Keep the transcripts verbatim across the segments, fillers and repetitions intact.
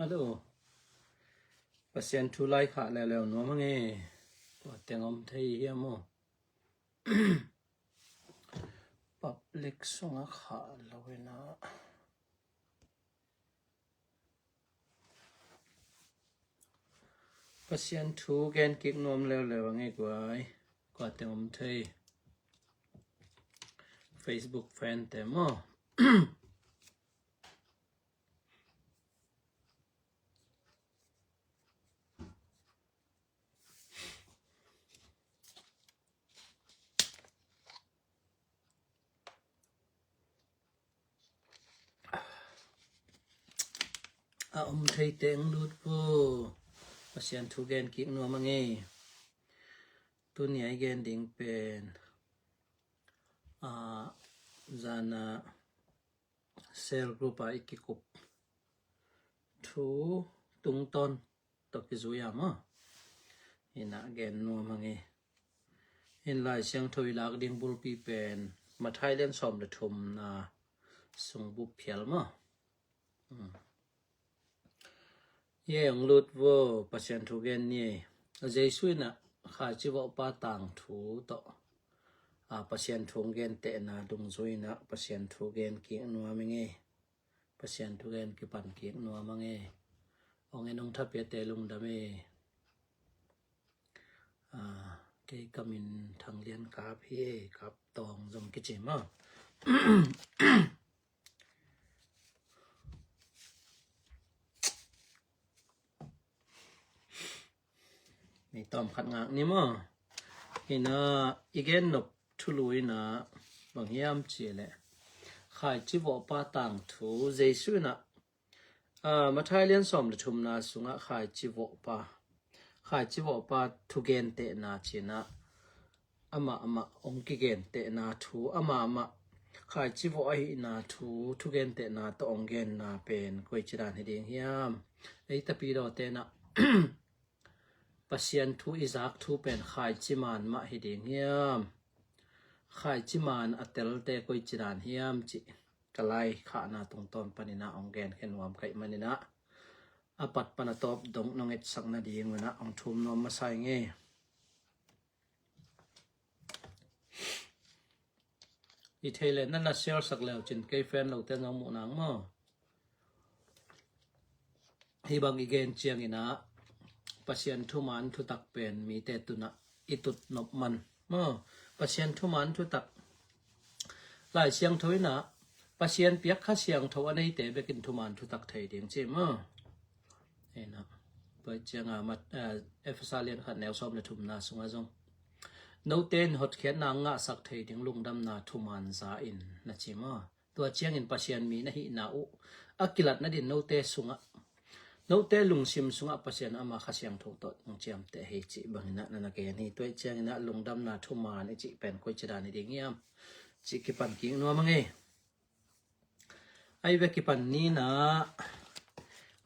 Hello. Pasian thu lai khah leuleu nuam a ngei. Tua teng om thei hiam aw? Public sungah khah lo ina. Pasian thu gen kik nuam leuleu a ngei guai. Tua teng om thei. Facebook fan te maw? A om thei teng lut vo. Pasian thu gen kik nuam a ngei. Tuni a i gen ding pen, a, zana cell group a i kikup thu tungtawn tawh kizui a maw? Ina gen nuam a ngei. In Lai Siangtho i lak ding bulpi pen Mathai lian sawm le thumna sung bup phial maw? Hmm. Ye ang lut vo, Pasian thu gen ni. Jesu ina khaici vawhpa tangthu tawh, a, Pasian thu gen tehna dungzui ina Pasian thu gen kik nuam a ngei. Pasian thu gen kipan kik nuam a ngei. Ong en ong thapiate lungdam e. A, kei ka min Thang Lian Kap hi e, Kap Tawng zong kici maw? Mi tawm khat ngak ni maw? Ina i gen nop thulu ina bang hiam ci le, khaici vawhpa tangthu Jesu ina, a, Mathai lian sawm le thumna sungah khaici vawhpa, khaici vawhpa thugen tehna cina amah amah ong kigen tehna thu, amah amah khaici vawh ahihna thu thugen tehna tawh ong genna pen koici dan hi ding hiam? Ei tapidawte na Pasian thu i zak thu pen khaici man mah hi ding hiam? Khaici man a telte koici dan hiam cih ka lai khahna tungtawn panina ong gen khen nuam kaih manina a pat pan a tawp dong nong etsak nading una ong thum nuam masa i ngei. I thei le na na share sak leu cin kei fan lote nong muh nang maw? Hi bang i gen ciangina Pasian thuman thutak pen mite tuna i tut nop man maw? Pasian thuman thutak Lai Siangtho ina Pasian piak Kha Siangtho a neite bekin thuman thutak thei ding ci maw? Ina tua cianga mat, a, Efesa lian khat neu sawm le thumna sunga zong note in hotkhiatna ngahsak thei ding lungdamna thuman za in na ci maw? Tua ciangin Pasian mi na hihna uh a kilat nadin note sungah, note lungsim sungah Pasian ama Kha Siangtho tawh ong ciamteh hi cih bangina na na gen hi. Tua ciangina lungdamna thuman i cih pen koici dan i ding hiam cih kipan kik nuam a ngei. Ai ve kipan nina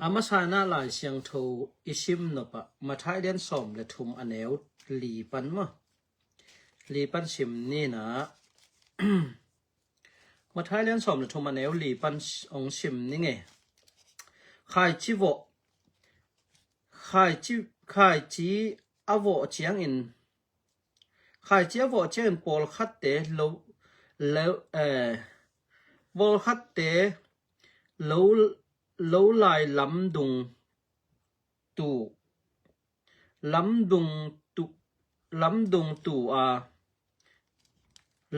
a masana Lai Siangtho i sim nopah Mathai lian sawm le thum a neu li pan maw? Li pan sim nina. Mathai lian sawm le thum a neu li pan ong sim ni ngei. Khaici vawh, khaici, khaici a vawh ciangin, khaici a vawh ciangin pawlkhatte lo, lo, eh, pawlkhatte lo, lo lai lamdung tu, lamdung tu, lamdung tu a,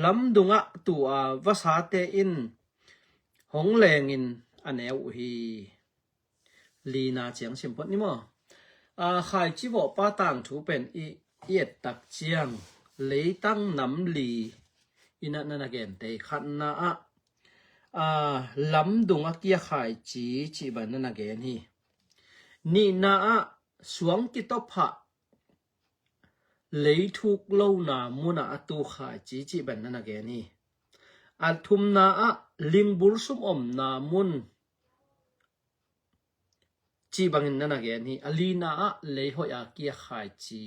lamdungah tu a vasate in hong lengin a neu uh hi. Lina ciang simpot ni maw? A, khaici vawhpa tangthu pen i, i ettak ciang leitang nam li ina na na gen tei khatna ah, a, lamdung a kia khaici cih bang na na gen hi. Nihna ah suang kitawphah leithuk lona munah a tu khaici cih bang na na gen hi. A thumna ah lingbul sum omna mun cih bangin na na gen hi. A lina ah leihoih a kia khaici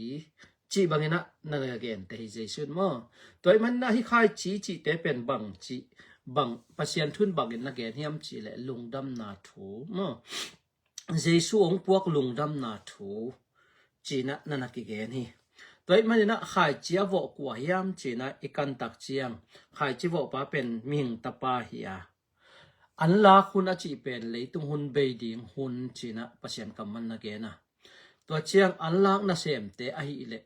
cih bangin ah na na gen te hi Jesu in maw? Tua i manna hi khaici cihte pen bang cih bang Pasian thun bangin na gen hiam cih le lungdamna thu maw? Jesu hong puak lungdamna thu cinah na na kigen hi. Tua ih maninah khaici a vawh kua hiam cinah i kantak ciang, khaici vawhpa pen mihing tapa hi a, anlak hun a cih pen leitung hun bei ding hun cinah Pasian kammal na gen a. Tua ciang anlak nasemte ahih leh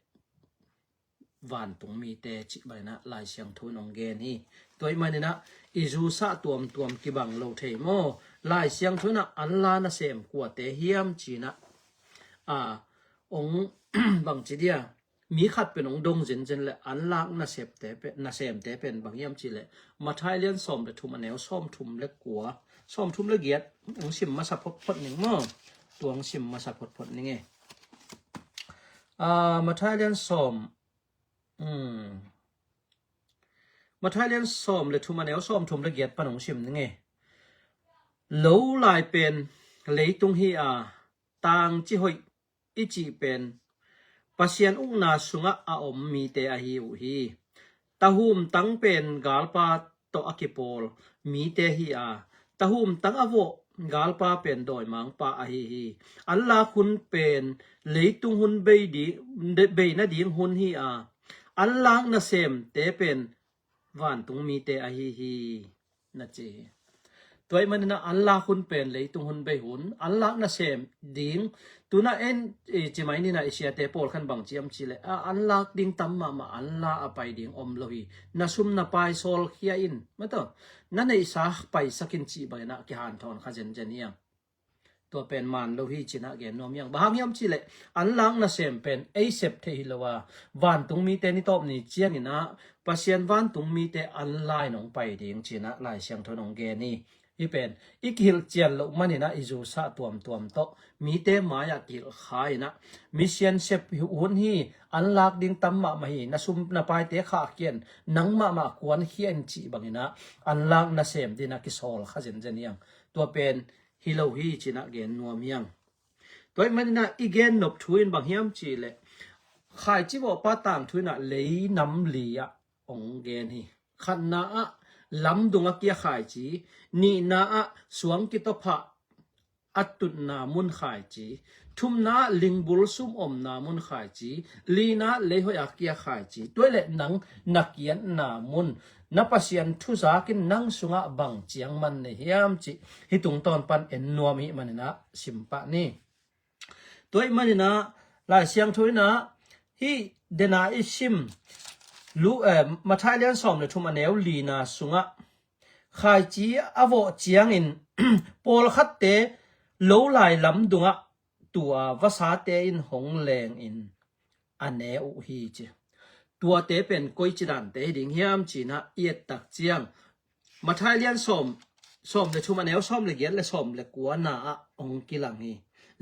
vantung mite cih banginah Lai Siangtho in hong gen hi. Tua ih maninah i zusah tuamtuam kibang lo thei maw? Lai Siangtho inah anla nasem kuate hiam cinah a hong bangci dia, mi khat pen hong dong zenzen le anlak nasepte pen, nasemte pen bang hiam cih leh Matthai lian sawm le thum a neu sawm thum le kua, sawm thum le giat hong sim masa photphot ning maw? Tua hong sim masa photphot ning e. A, Matthai lian sawm, um, Matthai lian sawm le thum a neu sawm thum le giat pan hong sim ning e. Lo lai pen leitung hi a, tangci hoih i cih pen Pasian ukna sungah a om mite ahi uh hi. Tahum tang pen galpa tawh a kipawl mite hi a, tahum tang a vawh galpa pen dawimangpa ahi hi. Anlak hun pen leitung hun bei di, bei nading hun hi a, anlak nasemte pen vantung mite ahi hi, na ci hi. Tua ih maninah anlak hun pen leitung hun bei hun, anlak nasem ding. Tuna en i ci mai nina i siate pawl khan bang ciam cih leh a, anlak ding tam mahmah, anla a pai ding om lo hi. Na sum na pai sawlkhia in, mataw, na neihsa paisak in cih banginah kihanthawn kha zenzen hiang. Tua pen man lo hi cinah gen nuam hiang. Bang hang hiam cih leh anlak nasem pen ei sep thei hi lo a, vantung mite ni tawp ni cianginah Pasian vantung mite anla in hong pai ding cinah Lai Siangtho in hong gen hi. Hih pen i kihilh cian loh maninah i zusah tuamtuam tawh mite mai-ah kihilh kha inah, misian sep hun hi, anlak ding tam mahmah hi, na sum na paite khahkhia in, nang mahmah kuankhia in cih banginah anlak nasem dinah kisawl kha zenzen hiang. Tua pen hi lo hi cinah gen nuam hiang. Tua ih maninah i gen nop thu in bang hiam cih leh khaici vawhpa tangthu inah lei nam li ah hong gen hi. Khatna ah lamdung a kia khaici, nihna ah suang kitawphah a tutna mun khaici, thumna ah lingbul sum omna mun khaici, lina ah leihoih a kia khaici. Tua ih leh nang na kiatna mun, na Pasian thuzak in nang sungah bang ciang man nei hiam cih hih tungtawn pan en nuam ih maninah sim pah ni. Tua ih maninah Lai Siangtho inah hih dena i sim Lu, eh, Matthai lian sawm le thum a neu lina sungah khaici a vawh ciangin pawlkhatte lo lai lamdungah tua vasate in hong lengin a ne uh hi ci. Tuate pen koici dante hi ding hiam cinah i ettak ciang Matthai lian sawm, sawm le thum a neu sawm le giat le sawm le kuana ah hong kilang hi.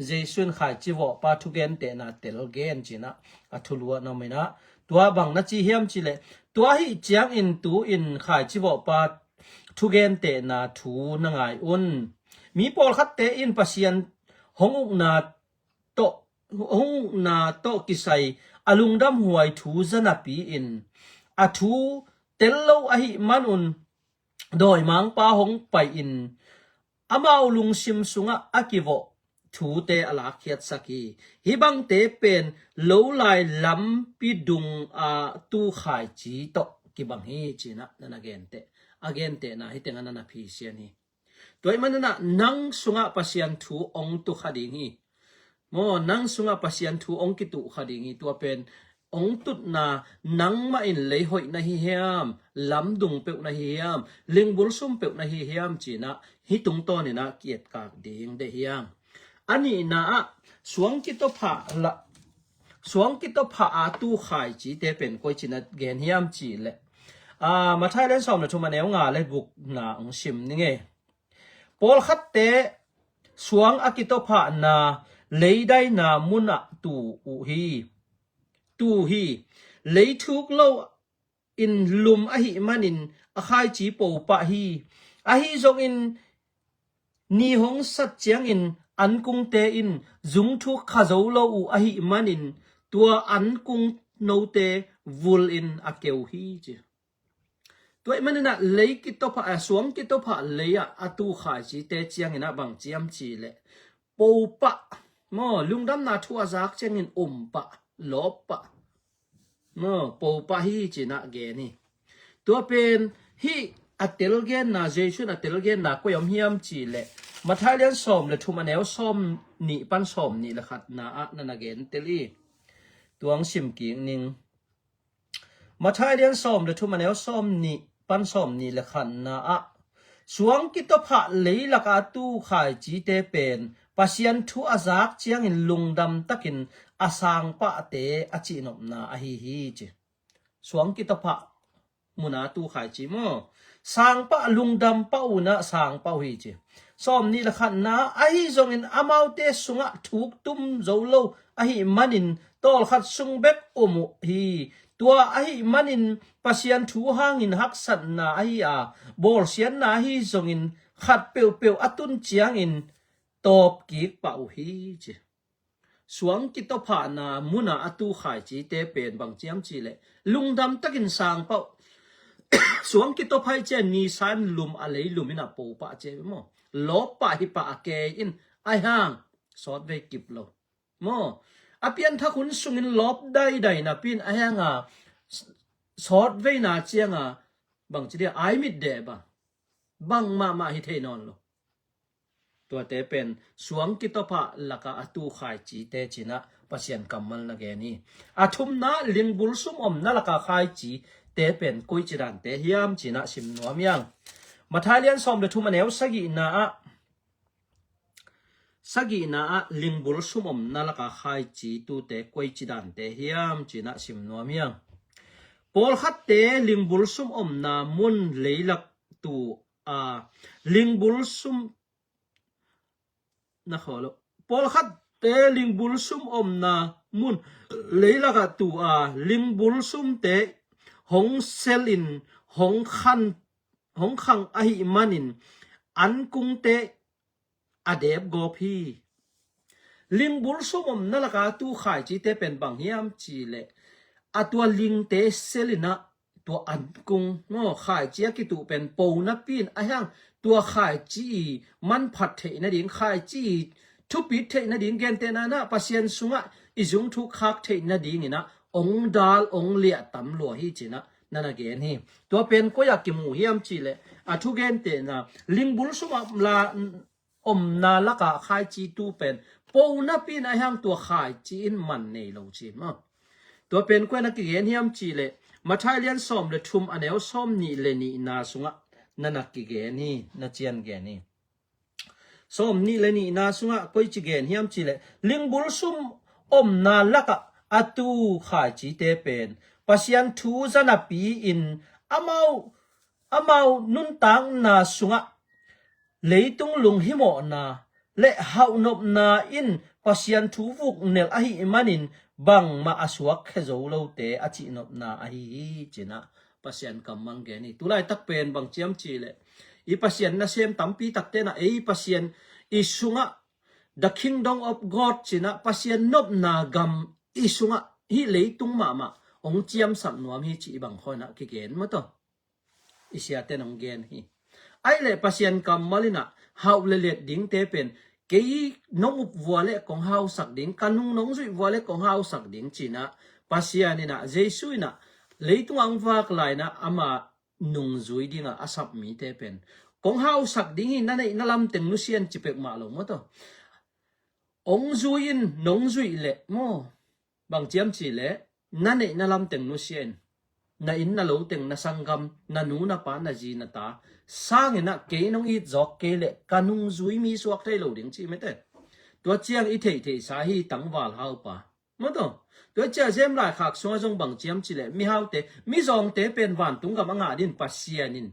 Jesu in khaici vawhpa thugentehna tel gen cinah a thulu ah na om inah, tua bang na ci hiam cih leh, tua ahih ciangin tu-in khaici vawhpa thugentehna thu na ngai un. Mi pawlkhatte in Pasian hong ukna tawh, hong ukna tawh kisai a lungdamhuai thu za napi-in a thu tel lo ahih manun dawimangpa hong pai-in amau lungsim sungah a kivawh thute a lakkhiatsak hi. Hih bangte pen lo lai lampi dung a tu khaici tawh kibang hi cinah na na genteh. A gentehna hih tengah na na phisian hi. Tua ih maninah nang sungah Pasian thu hong tu kha ding hi. Maw, nang sungah Pasian thu hong kituh kha ding hi. Tua pen hong tutna nangmah in leihoih na hi hiam, lamdung peuh na hi hiam, lingbul sum peuh na hi hiam cinah hih tungtawninah ki-etkak ding deh hiang. A nihna ah suang kitawphah la, suang kitawphah a tu khaicite pen koici na gen hiam cih leh, a, Matthai lian sawm le thum a neu nga le gukna hong sim ning e. Pawlkhatte suang a kitawphahna leidaina munah tu uh hi. Tu hi. Leithuk lo in lum ahih manin a khaici popah hi. Ahi zongin ni hong sat ciangin ankungte in zungthuk kha zo lo uh ahih manin tua ankung note vul in a keu hi ci. Tua ih maninah lei kitawphah, a, suang kitawphah lei-ah a tu khaicite cianginah bang ciam cih leh Popah, maw, lungdamna thu a zak ciangin umpah, lawppah, maw, popah hi cinah gen hi. Tua pen hih a telgenna, Jesu in a telgenna koi om hiam cihleh Matthai lian sawm le thum a neu sawm nih pan sawm nih le khatna ah na na gen tel hi. Tuang sim kik ning. Matthai lian sawm le thum a neu sawm nih pan sawm nih le khatna ah suang kitophah leilaka tu khaicite pen Pasian thu a zak ciangin lungdam takin a sangpahte a cihnopna ahi hi ci. Suang kitophah muna tu khaici maw? Sangpah lungdam pah unah sangpah uh hi ci. Sawm nih le khatna ahi zongin amaute sungah thuk tum zo lo ahi manin tawlkhat sung bek um uh hi. Tua ahi manin Pasian thu hangin haksatna ahi a bawlsiatna ahi zongin khat peuhpeuh a tun ciangin tawpkik pah uh hi ci. Suang kitophahna muna a tu khaicite pen bang ciam cihleh lungdam takin sangpah uh. Suang kitophah hi cian nisan lum a leilum in a popah cia maw? Lawppah hipah a kei in aihang sawtvei kip lo maw? A pianthak hun sungin lawp daidai napi in aihanga sawtveina cianga bang ci dia ai mit deh bang bang mahmah hi thei nawn lo. Tuate pen suang kitophah laka a tu khaicite cinah Pasian kammal na gen hi. A thumna lingbul sum omna laka khaicite pen koici dante hiam cinah sim nuam hiang. Matthai lian sawm le thum a neu sagihna ah sagihna ah lingbul sum omna laka khaici tute koici dante hiam cinah sim nuam hiang. Pawlkhatte lingbul sum omna mun leilak tu a lingbul sum na kholo. Pawlkhatte lingbul sum omna mun leilaka tu a lingbul sumte hong selin hong khan hong khang ahi manin an kungte a dep gawp hi. Lingbul sum omna laka tu khaicite pen bang hiam cihleh a tua lingte selinah tua an kung maw khaici a kituh pen po napi in aihang tua khaici i manphat theih nading khaici i thupit theih nading gentehna inah Pasian sungah i zung thu khak theih nadinginah ong dal ong liah tam lua hi cinah na na gen hi. Tua pen koi a kimu hiam cihleh a thugentehna lingbul sum omna laka khaici tu pen po napi in aihang tua khaici in man nei lo ci maw? Tua pen koi na kigen hiam cihleh Matthai lian sawm le thum a neu sawm nih le nihna sungah na na kigen hi, na cian gen hi. Sawm nih le nihna sungah koici gen hiam cihleh lingbul sum omna lakah a tu khaicite pen Pasian thu zanapi in amau amau nuntakna sungah leitung lunghimawhna le hauhnopna in Pasian thu vuknel ahi manin bangmah a suakkhia zo lote a cihnopna ahi hi cinah Pasian kammal gen hi. Tulaitak pen bang ciam cihleh i Pasian nasem tampi takte inah ei Pasian i sungah the kingdom of God cinah Pasian nopna gam i sungah hih leitung mahmah ong ciamsak nuam hi ci i bang khaw inah kigen maw taw? I siate nong gen hi. Aih leh Pasian kammal inah hauh le let dingte pen kei nong up vua le kong hausak ding, ka nung nong zuih vua le kong hausak ding cinah Pasian inah Jesu inah leitung ang vak lai inah ama nungzui dingah a sap mite pen kong hausak ding hi, na neih na lamteng nusian ci pek mah lo maw taw? Ong zui in nong zuih leh maw? Bang ciam cihleh na neih na lamteng nusia in na inn na loteng na sanggam na nu na pa na zi na ta sanginah kei nong it zawk kei leh ka nungzui mi suak thei lo ding ci mete. Tua ciang i theihtheihsa hi tangval haupa maw taw? Tua cia zem laikhak sungah zong bang ciam cihleh mihaute mizawngte pen vantung gam a ngah din Pasian in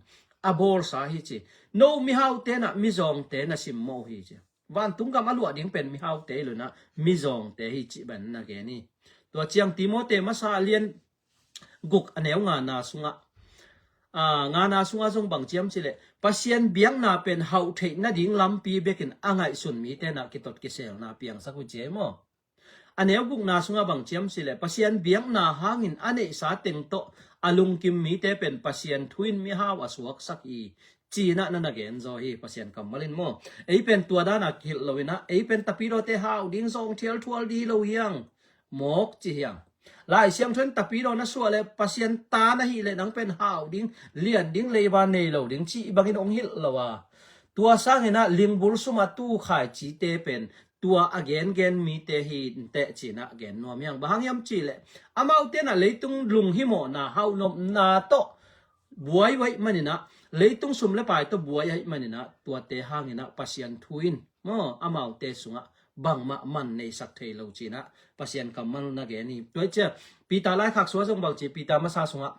a bawlsa hi ci. No mihaute inah mizawngte na simmawh uh hi ci. Vantung gam a luah ding pen mihaute hi lo inah mizawngte hi cih ban na gen hi. Tua ciang Timote masa lian guk a neu ngana sungah a ngana sungah zong bang ciam cihleh Pasian biakna pen hauh theih nading lampi bekin a ngaihsun mite inah kitot kiselna piangsak uh ci ei maw? A neu gukna sungah bang ciam cihleh Pasian biakna hangin a neihsa teng tawh a lungkim mite pen Pasian thu in mihau a suaksak hi Ci-in ah na na gen zaw hi, Pasian kammal in maw. Ei pen tua dan a kihilh lo-in ah, ei pen tapidawte hau ding, zawng thial thual ding hi lo hi hang, mawk ci hi hang. Lai Siangtho in tapidaw na suah leh Pasian ta na hih leh nang pen hau ding, lian ding, leiba nei lo ding cih bangin hong hilh lo a. Tua sangin ah lingbul sum a tu khaicite pen tua a gengen mite hi inteh ci-in ah gen nuam hi hang. Bang hang hiam cih leh amaute in ah leitung lunghimawhna, haunopna tawh buai uh ahih manin ah, leitung sum le pai tawh buai ahih manin ah, tuate hangin ah Pasian thu in maw, amaute sungah bangmah man neisak thei lo ci-in ah Pasian kammal na gen hi. Tua hi ciang Peter laikhak sungah zong bang ci, Peter masa sungah,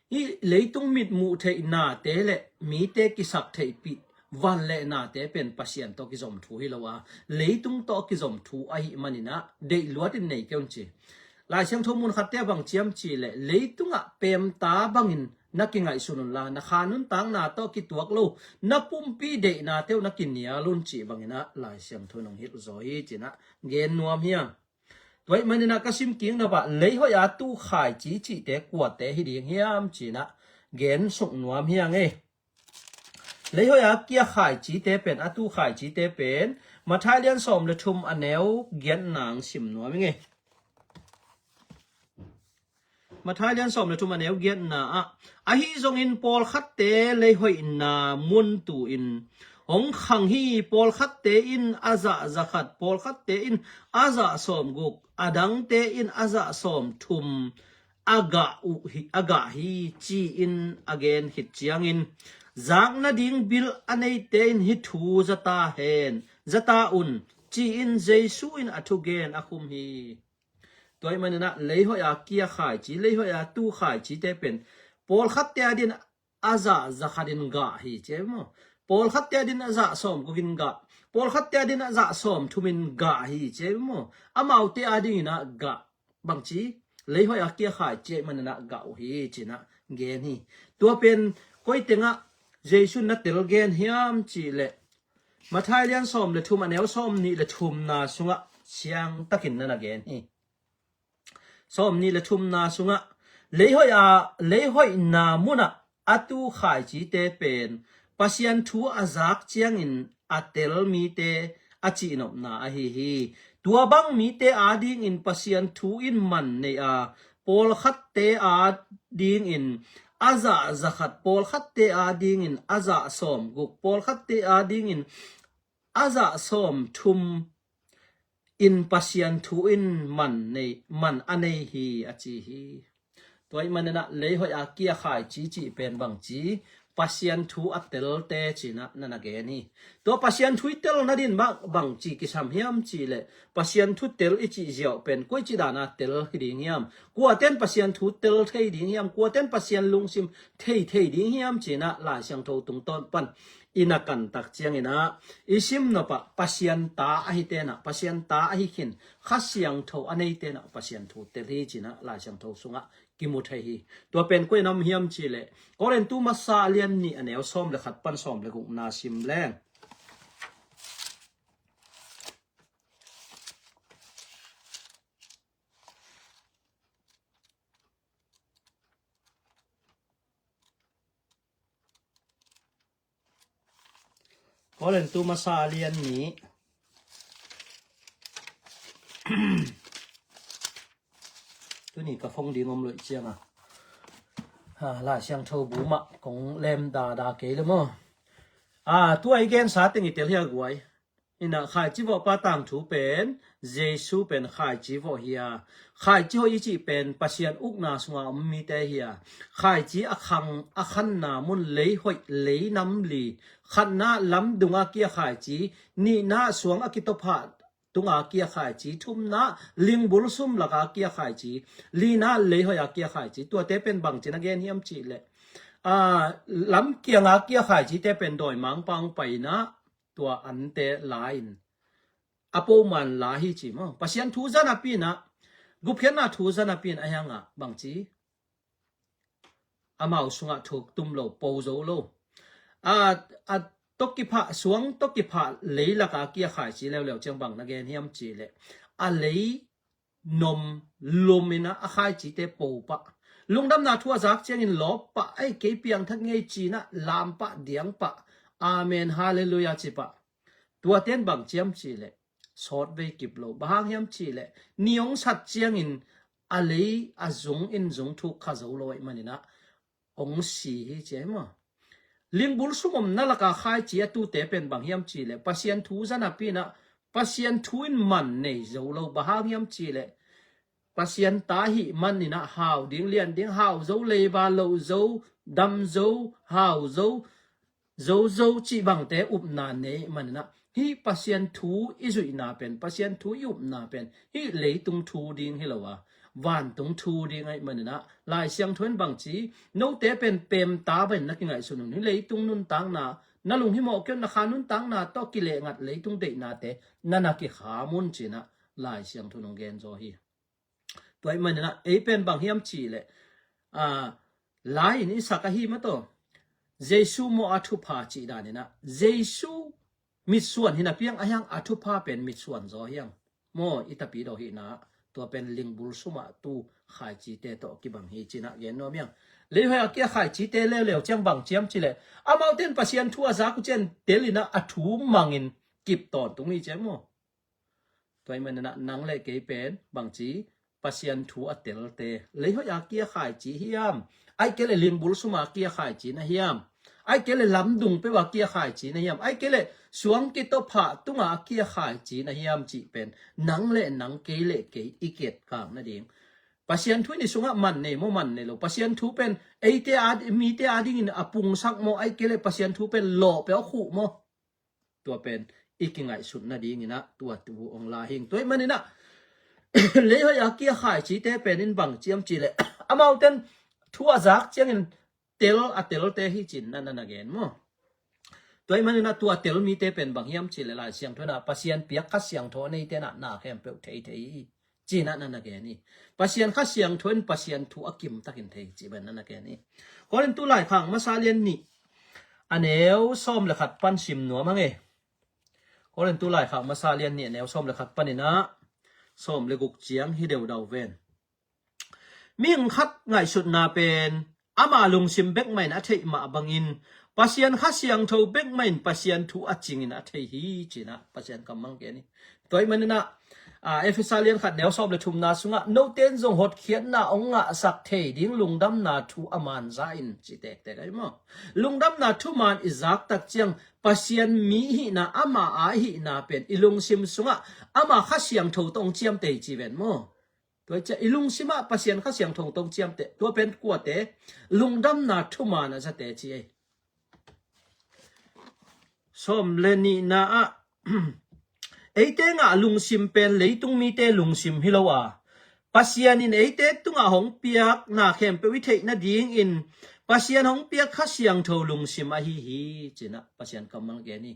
hih leitung mitmuh theih nate le mite kisak theihpih van le nate pen Pasian tawh kizom thu hi lo a, leitung tawh kizom thu ahih manin ah deih luat in nei kei un ci. Lai Siangtho mun khatte ah bang ci hiam cih leh, leitungah peemta bangin na kingaihsun unla, na kha nuntakna tawh kituak lo, na pumpi deihnate uh na kinial un cih bangin ah Lai Siangtho in hong hilh zaw hi ci-in ah gen nuam hi hang. Tua ahih manin ah ka sim kik nop ah, leihoih a tu khaici cihte kuate hi ding hiam ci-in ah gen suk nuam hi hang e. Leihoih a kia khaicite pen, a tu khaicite pen Matthai lian sawm le thum a neu giatna hong sim nuam ing e. Matthai lian sawm le thum a neu giatna ah, ahi zongin pawlkhatte leihoihna mun tu-in hong khang hi. Pawlkhatte in a zah za khat, pawlkhatte in a zah sawm guk, a dangte in a zah sawm thum a gah uh hi, a gah hi ci-in a gen khit ciangin, zak nading bil a neite in hih thu za ta hen, za ta un ci-in Jesu in a thugen a khum hi. Tua ahih manin ah leihoih a kia khaici, leihoih a tu khaicite pen pawlkhatte adingin a zah za khat in gah hi ci hi maw. Pawlkhatte adingin a zah sawm guk in gah, pawlkhatte adingin a zah sawm thum in gah hi ci hi maw. Amaute adingin ah gah, bangci, leihoih a kia khaici ahih manin ah gah uh hi ci-in ah gen hi. Tua pen koi tengah Jesu in na tel gen hiam cih leh, Matthai lian sawm le thum a neu sawm nih le thumna sungah siangtakin na na gen hi. Sawm nih le thumna sungah, leihoih a, leihoihna munah a tu khaicite pen Pasian thu a zak ciangin a tel mite a cihnopna ahi hi. Tua bang mite adingin Pasian thu in man nei a, pawlkhatte adingin a zah za khat, pawlkhatte adingin a zah sawm guk, pawlkhatte adingin a zah sawm thum in Pasian thu in man nei, man a nei hi a ci hi. Tua ahih manin ah leihoih a kia khaici cih pen bangci, Pasian thu a telte ci-in ah na na gen hi. Tua Pasian thu i tel nadingin bang, bangci kisam hiam cih leh, Pasian thu tel i cih ziau pen koici dan a tel hi ding hiam? Kuate in Pasian thu tel thei ding hiam? Kuate in Pasian lungsim thei thei ding hiam ci-in ah Lai Siangtho tungtawn pan i na kan tak ciangin ah, i sim nop ah Pasian ta ahite in ah, Pasian ta ahi khin, Kha Siangtho a neite in ah Pasian thu tel hi ci-in ah Lai Siangtho sungah kimu thei hi. Tua pen koi nam hiam cih leh, Korintu masa a lian nih a neu sawm le khat pan sawm le gukna sim leng. Korintu masa a lian nih. Tuni ka phone ding om loih ciang a, ha, Lai Siangtho bu mah kong lem dada kei le maw. A, tua i gensa teng i tel hi a guai. Ina khaici vawhpa tangthu pen, Jesu pen khaici vawh hi a. Khaici hoih i cih pen Pasian ukna sunga om mite hi a. Khaici a khang, a khanna mun lei hoih, lei nam li. Khatna lamdunga kia khaici, nihna suang a kitawphah tunga kia khaici, thumna lingbul sum laka kia khaici, lina lei hoih a kia khaici. Tuate pen bangci na gen hiam cih leh, a, lam kianga kia khaicite pen dawimangpa hong paina, tua ante la in, a poman la hi ci maw. Pasian thu zanapi in ah, gupkhiatna thu zanapi in a hiangah bangci, amau sungah thuk tum lo, po zo lo. A, a tawh kiphah, suang tawh kiphah leilaka kia khaici leuleu ciang bang na gen hiam cih leh, a lei nom lum in ah a khaicite po pah, Lungdamna thu a zak ciangin lawp pah, ei kei piangthak ngei cinah lam pah, diang pah, amen, halleluiah ci pah. Tuate in bang ciam cihleh sawt vei kip lo. Bang hang hiam cihleh ni hong sat ciangin a lei a zung in zung thuk kha zo lo ahih maninah hong si hi ci ahi maw? Lingbul sum omna laka khaici a tute pen bang hiam cihleh Pasian thu za napi inah Pasian thu in man nei zo lo. Bang hang hiam cihleh Pasian ta hih maninah hau ding, lian ding, hau zo, leiba loh zo, dam zo, hau zo, zo zo cih bangte upna nei maninah hih Pasian thu i zuihna pen, Pasian thu i upna pen hih leitung thu ding hi lo a, vantung thu ding ahih maninah Lai Siangtho in bang ci, note pen pemta bangin na kingaihsun un, hih leitung nuntakna, na lunghimawh kei un, na kha nuntakna tawh kileh ngat leitung deihnate na na kikham un cinah Lai Siangtho in hong gen zaw hi. Tua ahih maninah ei pen bang hiam cihleh, a, lai in i sak ahi mataw, Jesu maw a thupha cih daninah Jesu mitsuan hi napi ang, ahi hang a thupha pen mitsuan zaw hi ang. Maw, i tapidaw hihna tua pen lingbul sumah tu khaicite tawh kibang hi cinah gen nuam hi ang. Leihoih a kia khaicite leuleu ciang bang ciam cihleh amaute in Pasian thu a zak uh ciang tel inah a thu mangin kip tawntung hi ci ahi maw? Tua ahih maninah nang le kei pen bang ci, Pasian thu a telte, leihoih a kia khaici hiam, ahih kei leh lingbul suma kia khaici na hiam, ahih kei leh lamdung peuh a kia khaici na hiam, ahih kei leh suang kitawphah tunga a kia khaici na hiam cih pen nang le nang, kei le kei i ketkak nading. Pasian thu in i sungah man nei maw, man nei lo? Pasian thu pen eite a, mite adingin a pungsak maw, ahih kei leh Pasian thu pen lawh peuh a khuh maw? Tua pen i kingaihsut nadinginah tua thu hong la hing. Tua ahih maninah leihoih a kia khaicite pen in bang ciam cihleh amaute in thu a zak ciangin tel a telte hi cinah na na gen maw? Tua ahih maninah tua tel mite pen bang hiam cihleh Lai Siangtho inah Pasian piak Kha Siangtho a neite inah na khempeuh thei thei hi cinah na na gen hi. Pasian Kha Siangtho in Pasian thu a kimtakin thei cih bangin na na gen hi. Korintu laikhak masa lian nih a neu sawm le khat pan sim nuam ang e. Korintu laikhak masa lian nih a neu sawm le khat paninah sawm le guk ciang hi deudau ven. Mihing khat ngaihsutna pen ama lungsim bek mah in a theih mah bangin Pasian Kha Siangtho bek mah in Pasian thu a cingin a thei hi cinah Pasian kammal gen hi. Tua ahih maninah, a, Efesa lian khat neu sawm le thumna sungah note in zong hotkhiatna hong ngahsak thei ding lungdamna thu a man za in ci tektek ahi maw? Lungdamna thuman i zak tak ciang Pasian mi hihna, ama a hihna pen i lungsim sungah ama Kha Siangtho tawh hong ciamteh ci ven maw? Tua ciah i lungsimah Pasian Kha Siangtho tawh hong ciamteh. Tua pen kuate? Lungdamna thuman a zate ci ei. Sawm le nihna ah eite ngah lungsim pen leitung mite lungsim hi lo a, Pasian in eite tungah hong piak na khempeuh i theih nadingin Pasian hong piak Kha Siangtho lungsim ahi hi cinah Pasian kammal gen hi.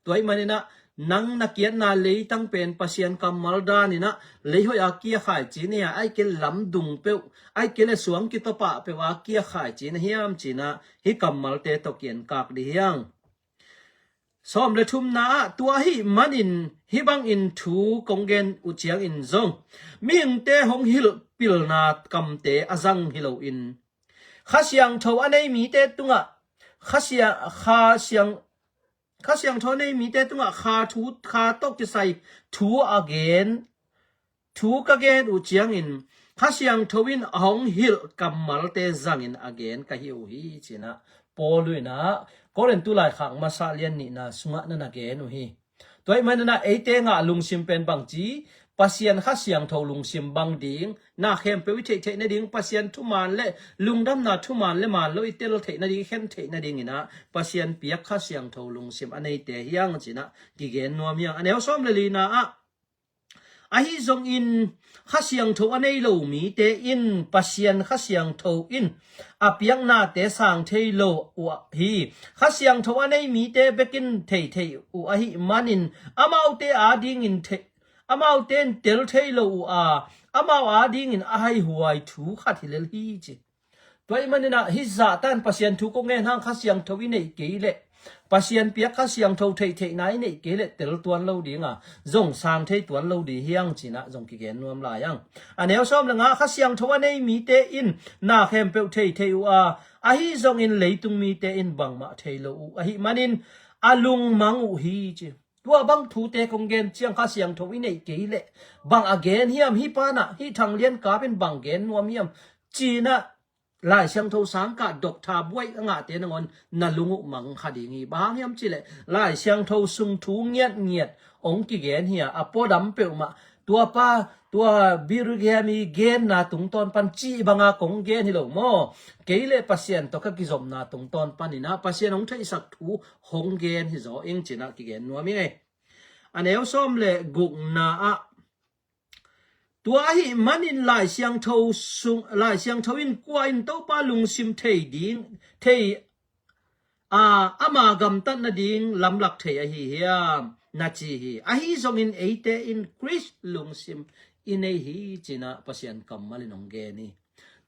Tua ahih maninah nang na kiatna leitang pen Pasian kammal daninah leihoih a kia khaici na hia, ahih kei leh lamdung peuh, ahih kei leh suang kitawphah peuh a kia khaici na hiam cinah hih kammalte tawh kienkak dih hi ang. Sawm le thumna ah tua ahih manin hih bangin thu kong gen uh ciangin zong mihingte hong hilh pilna kamte a zang hi loin Kha Siangtho a nei mite tungah Kha Sia-, Kha Siang-, Kha Siangtho a nei mite tungah Kha thu, Kha tawh kisai thu a gen, thu ka gen uh ciangin Kha Siangtho in a hong hilh kammalte zangin a gen ka hi uh hi cinah Paul inah Korintu laikhak masa lian nihna sungah na na gen uh hi. Tua ahih maninah eite ngah lungsim pen bangci, Pasian Kha Siangtho lungsim bang ding, na khempeuh i theih theih nading, Pasian thuman le lungdamna thuman le man lo i tel theih nading, i khen theih nadinginah Pasian piak Kha Siangtho lungsim a neite hi ang cinah kigen nuam hi ang. A neu sawm le lina ah ahi zongin Kha Siangtho a nei lo mite in Pasian Kha Siangtho in a piaknate sang thei lo uh hi. Kha Siangtho a nei mite bekin thei thei uh ahih manin amaute adingin thei, amaute in tel thei lo uh a, amau adingin a haihuai thu khat hi lel hi ci. Tua ahih maninah hih zahtan Pasian thu kong ngen hang Kha Siangtho i neih kei leh Pasian piak Kha Siangtho theihtheihna i neih kei leh tel tuan lo ding a, zong sang thei tuan lo ding hi hang ci-in ah zong kigen nuam lai hang. A neu sawm le nga, Kha Siangtho a nei mite in na khempeuh theithei uh a, ahi zongin leitung mite in bangmah thei lo uh ahih manin a lungmang uh hi ci. Tua bang thute kong gen ciang Kha Siangtho i neih kei leh bang a gen hiam, hih pa in ah, hih Thang Lian Kap in bang gen nuam hiam ci-in ah Lai Siangtho sangkah Doctor buai a ngahte nangawn na lung uh mang kha ding hi. Bang hang hiam cih leh Lai Siangtho sung thu ngiatngiat hong kigen hi a, a puadam peuhmah, tua pa, tua Billy Graham i genna tungtawn pan cih banga kong gen hi lo maw. Kei le Pasian tawh ka kizopna tungtawn panin ah Pasian hong theihsak thu hong gen hi zaw ing ci-in ah kigen nuam ing ei. A neu sawm le gukna ah, tua ahih manin Lai Siangtho sung, Lai Siangtho in kua in Topa lungsim thei ding, thei a, ama gamtat nading lamlak thei ahi hiam na ci hi. Ahi zongin eite in Khrist lungsim i nei hi ci-in ah Pasian kammal in hong gen hi.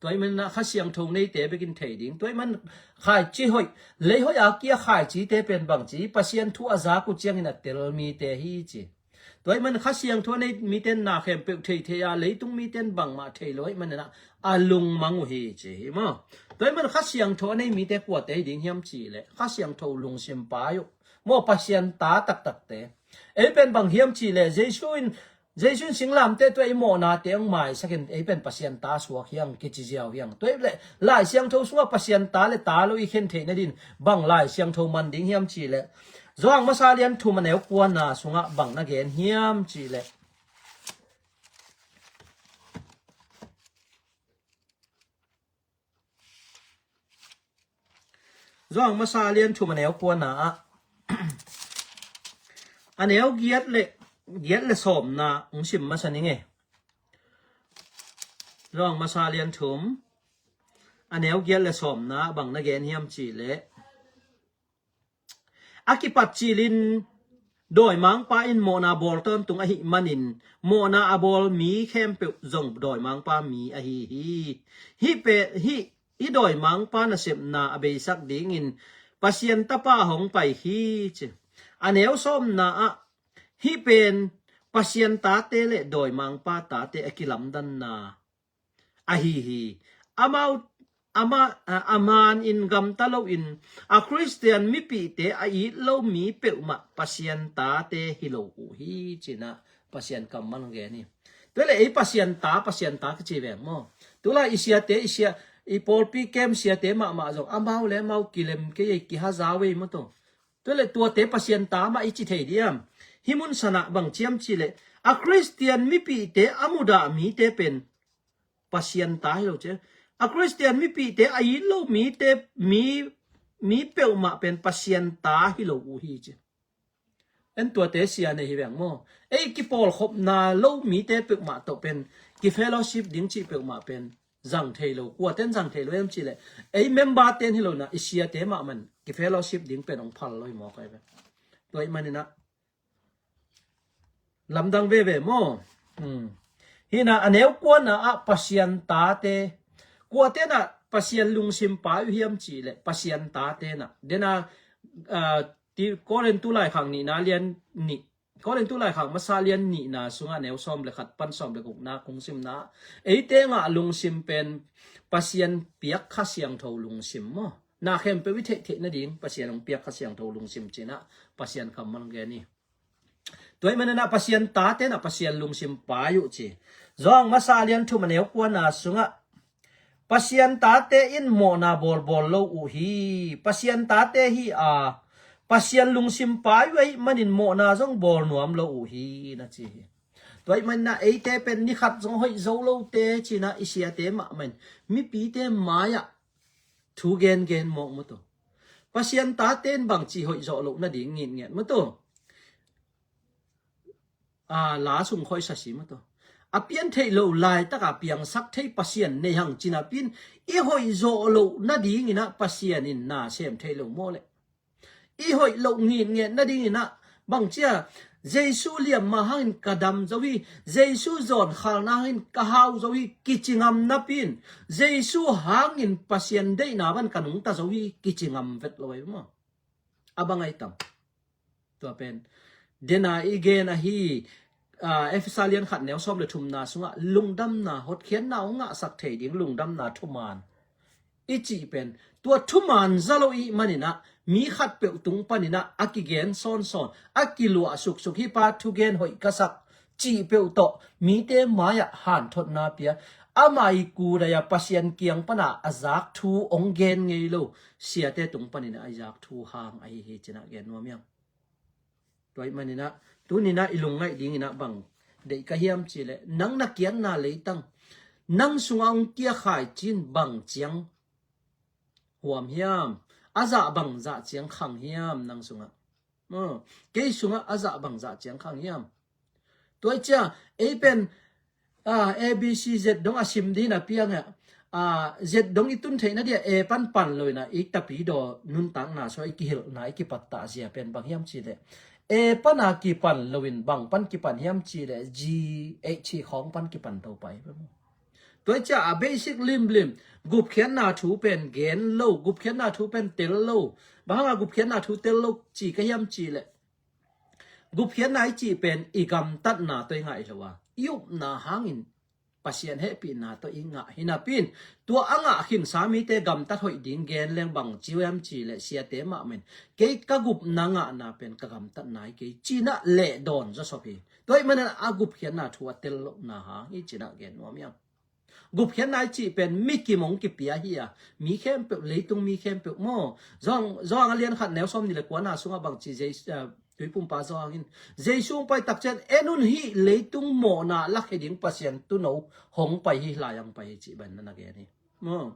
Tua ahih manin ah Kha Siangtho neite bekin thei ding. Tua ahih manin khaici hoih, lei hoih a kia khaicite pen bang ci, Pasian thu a zak uh ciangin a tel mite hi ci. Tua ahih manin Kha Siangtho a nei mite in na khempeuh theithei a, leitung mite in bangmah thei lo ahih manin ah a lungmang uh hi ci hi maw. Tua ahih manin Kha Siangtho a nei mite kuate hi ding hiam cih leh Kha Siangtho lungsim pai uh maw, Pasian ta taktakte. Ei pen bang hiam cih leh Jesu in, Jesu in singlamteh tungah i mawhnate hong maisak in ei pen Pasian ta suak hi hang, kici ziau hi hang. Tua ahih leh Lai Siangtho sungah Pasian ta le ta lo i khen theih nadingin bang Lai Siangtho man ding hiam cih leh Johan masa lian thum a neu kuana sungah bang na gen hiam cih leh Johan masa lian thum a neu kuana ah a neu giat le, giat le sawmna hong sim masa ning ei. Johan masa lian thum a neu giat le sawmna bang na gen hiam cih leh, a kipat cilin dawimangpa in mawhna bawl tawntung ahih manin mawhna a bawl mi khempeuh zong dawimangpa mi ahi hi. Hih pen, hih, hih dawimangpa nasepna a beisak dingin Pasian Tapa hong pai hi ci. A neu sawmna ah hih pen Pasian tate le dawimangpa tate a kilamdanna ahi hi. Amau, ama, a, a manin gamta loin a Khristian mipihte a it lo mi peuhmah Pasian tate hi lo uh hi ci-in ah Pasian kammal hong gen hi. Tua leh ei Pasian ta, Pasian ta kici veng maw. Tulai i siate, i sia, i pawlpi kem siate mahmah zong amau le amau kilem kei ei, kihazau ei maw tawh. Tua leh tuate Pasian ta mah i ci thei diam? Hih mun sanah bang ci hiam cih leh a Khristian mipihte a mudah mite pen Pasian ta hi lo ci. A Khristian mipihte a it lo mite, mi, mi peuhmah pen Pasian ta hi lo uh hi ci. En tuate sia nei hi veng maw. Ei kipawlkhopna lo mite peuhmah tawh pen kifellowship ding cih peuhmah pen zang thei lo. Kuaten zang thei lo hiam cih leh ei member ten hi lo-in ah i siate mahmah in kifellowship ding pen hong phal lo hi maw kai ve. Tua ahih manin ah lamdang veve maw. Hmm. Hih in ah a neu kuana ah Pasian tate, kuaten ah Pasian lungsim pai uh hiam cih leh Pasian tate in ah. Den a, ah, ti Korintu laikhak nihna lian nih, Korintu laikhak masa lian nihna sungah neu sawm le khat pan sawm le gukna kong simna, eite ngah lungsim pen Pasian piak Kha Siangtho lungsim maw. Na khempeuh i theihtheih nading Pasian hong piak Kha Siangtho lungsim ci-in ah Pasian kammal hong gen hi. Tua ahih manin ah Pasian tate in ah Pasian lungsim pai uh ci. Johan masa lian thum a neu kuana sungah Pasian tate in mawhna bawlbawl lo uh hi. Pasian tate hi a, Pasian lungsim pai uh ahih manin mawhna zong bawl nuam lo uh hi na ci hi. Tua ahih manin ah eite pen ni khat zong hoih zo lote ci-in ah i siate mahmah in mipite mai-ah thu gengen mawk maw tawh. Pasian tate in bangci hoih zawh loh nading ngitnget maw tawh. A, la sung khawi sa si maw tawh. A pian theih loh laitak a piangsak thei Pasian nei hang ci napi-in i hoih zawh loh nadingin ah Pasian in na sem thei lo maw leh. I hoih loh ngitnget nadingin ah bang ci a, Jesu liamma hangin ka dam zo hi, Jesu zawnkhalna hangin ka hau zo hi kici ngam napi-in, Jesu hangin Pasian deihna bang ka nungta zo hi kici ngam vet lo ahi maw. A bang ai tam? Tua pen dena i gen ahi, aa, Efesa lian khat neu sawm le thumna sungah lungdamna, hotkhiatna hong ngahsak thei ding lungdamna thuman i cih pen tua thuman za lo i hih maninah mi khatpeuh tung paninah a kigen sawnsawn, a kiluah suksuk, hih pa thugen hoih ka sak cih peuh tawh mite mai-ah hanthotna pia, ama i kudai-a Pasian kiang pana a zak thu hong gen ngei lo siate tung paninah a i zak thu hang ahi hi cinah gen nuam hiam? Tua ih maninah tuninah i lungngaih dinginah bang deih ka hiam cihleh, nang na kiatna leitang nang sungah hong kiakhai cin bang ciang huam hiam? A zah bang zah ciang khang hiam nang sungah? Maw, kei sungah a zah bang zah ciang khang hiam? Tua ih cia ei pen, a, A B C Z dong a sim dina piangah, a, Z dong i tun theihna dia A pan pan loinah i tapidaw nuntakna sua i kihilhna i kipattah zia pen bang hiam cihleh, A pana kipan loin bang pan kipan hiam cihleh, G H khawng pan kipan to pai. Tua ih cia a basic limlim gupkhiatna thu pen gen lo, gupkhiatna thu pen tel lo. Bang hanga gupkhiatna thu tel lo ci ka hiam cihleh, gupkhiatna i cih pen i gamtatna tawh i ngah hi lo a, i upna hangin Pasian hehpihna tawh i ngah hi napi-in, tua a ngah khinsa mite gamtat hoih ding gen leng bang ci hiam cihleh, siate mahmah in kei ka gupna ngahna pen ka gamtatna hi kei cinah lehdawn zawsop hi. Tua ih maninah a gupkhiatna thu a tel lohna hang hi cinah gen nuam hiam? Gupkhiatna i cih pen mi kim hong kipia hi a, mi khempeuh, leitung mi khempeuh maw. Johan, Johan a lian khat neu sawm nih le kuana sungah bang ci, Jesu, a, tuipumpa Johan in, Jesu hong pai takciang, en un, hih leitung mawhna lakhia ding Pasian Tuuno hong pai hi, lai-ah hong pai hi cih bang na na gen hi. Maw,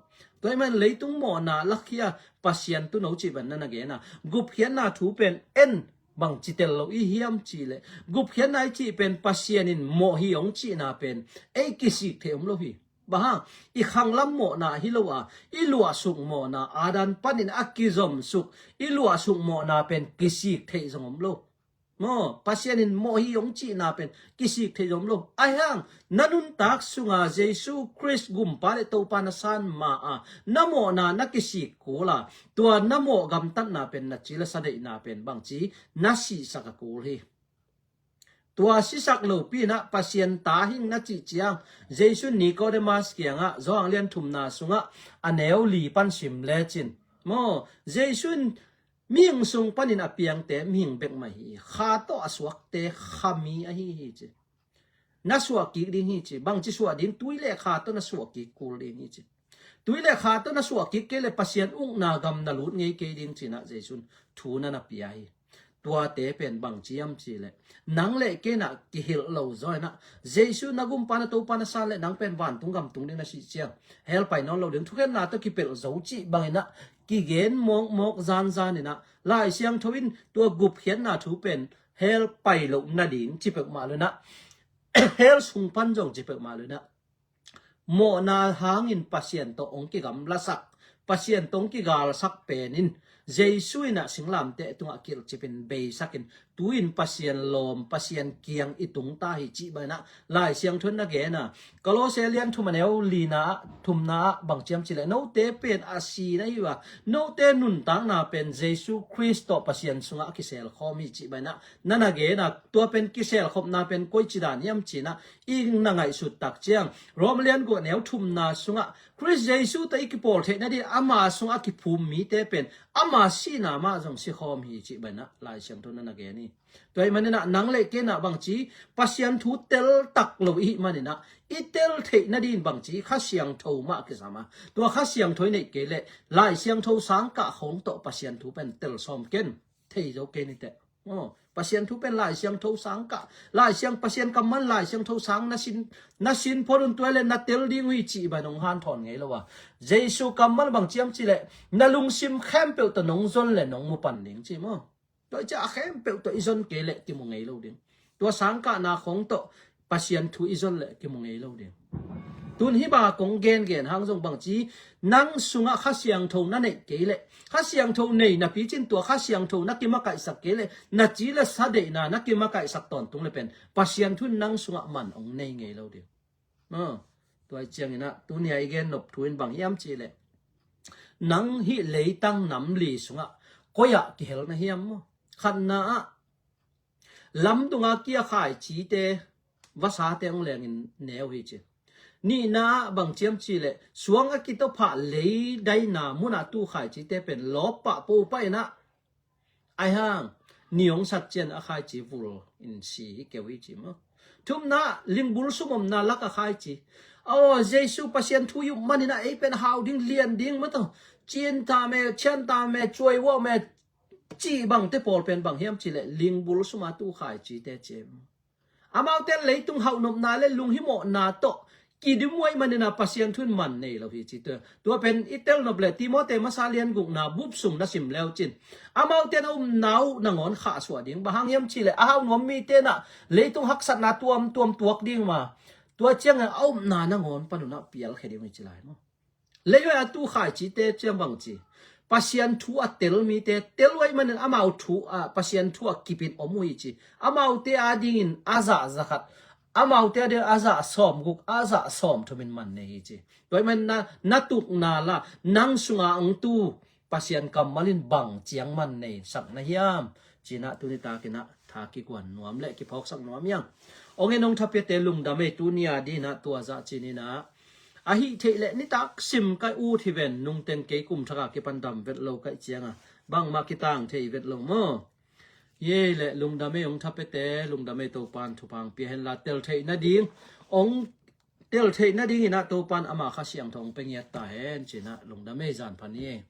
tua ih man leitung mawhna lakhia Pasian Tuuno cih bang na na gen a, gupkhiatna thu pen en bang ci tel lo i hiam cihleh, gupkhiatna i cih pen Pasian in mawh hi hong cihna pen ei kisik theih om lo hi. Bang hang, i khanglam mawhna hi lo a, i luahsuk mawhna, Adam panin a kizomsuk i luahsuk mawhna pen kisik theih zong om lo. Maw, Pasian in mawh hi hong cihna pen kisik theih zong om lo. Ahi hang, na nuntak sunga Jesu Khrist gumpa le Topa na san ma a, na mawhna na kisik kul a, tua na mawh gamtatna pen na ci le sa deihna pen bang ci na sihsak a kul hi. Tua sisak lopi-inah Pasian ta hing na cih ciang, Jesu Nicodemus kiangah Johan lian thumna sungah a neu li pan sim lecin, maw, Jesu in mihing sung panin a piangte mihing bek mah hi, kha tawh a suakte kha mi ahi hi ci. Na suah kik ding hi ci. Bang ci suah ding? Tui le kha tawh na suah kik kul ding hi ci. Tui le kha tawh na suah kik kei le Pasian ukna gam na lut ngei kei ding cinah Jesu in thu na na pia hi. Tuate pen bang ci hiam cihleh, nang le kei inah kihilh lo zaw inah, Jesu na gumpa na Topa na san le nang pen vantung gam tung ding na sih ciang, hell pai nawn lo ding, thukhenna tawh kipelh zo cih bang inah kigen mawkmawk zanzan inah, Lai Siangtho in tua gupkhiatna thu pen hell pai loh nading ci peuhmah lo inah, hell sung pan zong ci peuhmah lo inah, mawhna hangin Pasian tawh hong kigamlasak, Pasian tawh hong kigalsak penin Jesu inah singlamteh tungah kilhcipin beisakin, tu-in Pasian lawm, Pasian kiang i tungta hi cih bang inah Lai Siangtho in na gen a. Kolose lian thum a neu lina ah, thumna ah bang ci hiam cihleh, note pen a si na hi uh a, note nuntakna pen Jesu Khrist tawh Pasian sungah a kiselkhawm hi cih bang inah na na gen a. Tua pen kiselkhopna pen koici dan hiam cinah i na ngaihsut tak ciang, Rom lian guk a neu thumna sungah Khrist Jesu tawh i kipawl theih nading ama sungah a kiphum mite pen ama sihna mah zong sikhawm hi cih bang inah Lai Siangtho na na gen hi. Tua ih maninah nang le kei inah bang ci, Pasian thu tel tak lo i hih maninah i tel theih nading bang ci Kha Siangtho mah kisam a, tua Kha Siangtho i neih kei leh Lai Siangtho sangkah khawng tawh Pasian thu pen tel sawm ken, thei zo kei ni teh. Aw, Pasian thu pen Lai Siangtho sangkah, Lai Siang, Pasian kammal Lai Siangtho sang na sin, na sin phot un, tua le na tel ding uh hi cih bang hong hanthawn ngei lo a. Jesu kammal bang ci hiam cihleh, na lungsim khempeuh tawh nong zon le nong mu pan ding ci maw. Tua ih ciah a khempeuh tawh i zon kei leh kimu ngei lo ding. Tua sangkahna khawng tawh Pasian thu i zon leh kimu ngei lo ding. Tun hih bang kong gengen hang zong bang ci, nang sungah Kha Siangtho na neih kei leh, Kha Siangtho nei napi cin tua Kha Siangtho na kimakaihsak kei leh, na ci le sa deihna na kimakaihsak tawntung le pen Pasian thu in nang sungah man hong nei ngei lo ding. Aw, tua ih cianginah tunia i gen nop thu in bang hiam cihleh, nang hih leitang nam li sungah koi ah kihel na hiam maw? Khatna ah lamdunga kia khaicite vasate hong lengin neu hi ci. Nihna ah bang ciam ci leh suang a kitophah lei daina munah tu khaicite pen lawppah po pah inah aihang ni hong sat cian a khaici vul in si hi keu hi ci maw? Thumna, lingbul sum omna lak a khaici. Aw, Jesu Pasian thu i up maninah ei pen hau ding, lian ding maw taw, cin ta me, cian ta me, cuai uah me, cih bangte pawl pen bang hiam ci leh lingbul suma tu khaicite ci. Amaute leitung hauhnopna le lunghimawhna tawh kidim uh ahih maninah Pasian thu in man nei lo hi ci. Tua pen i telnop le Timote masa lian gukna bup sung na sim leu cin, amaute na upna uh nangawn khahsuah ding. Bang hang hiam ci leh a haunuam mite nah leitung haksatna tuamtuam tuak ding ma, tua ciangin a upna nangawn panunah pialkhia ding uh hi ci lai maw? Leihuai a tu khaicite ciang bang ci, Pasian thu a tel mite tel uh ahih manin amau thu ah Pasian thu a kipin om uh hi ci. Amaute adingin a zah zakhat, amaute adingin a zah sawmguk, a zah sawmthumin man nei hi ci. Tua ahih manin na, na tukna la nang sunga ang tu Pasian kammal in bang ciang man nei sak na hiam? Cinah tuni takinah tha kikuan nuam le kiphawksak nuam hiang. Ong en ong thapiate lungdam ei, tuni a dinah tua zah cininah a hih theih leh nitak sim kai ut hi ven, nungteng kei kum thaka kipan dam vet lo kai cianga bangmah kitang thei vet lo maw? Ye le lungdam ei ong thapiate, lungdam ei, Topan thupha pia henla tel theih nading, ong tel theih nading inah Topan ama Kha Siangtho ong pe ngiat ta hen cinah lungdam ei, zan phan ei.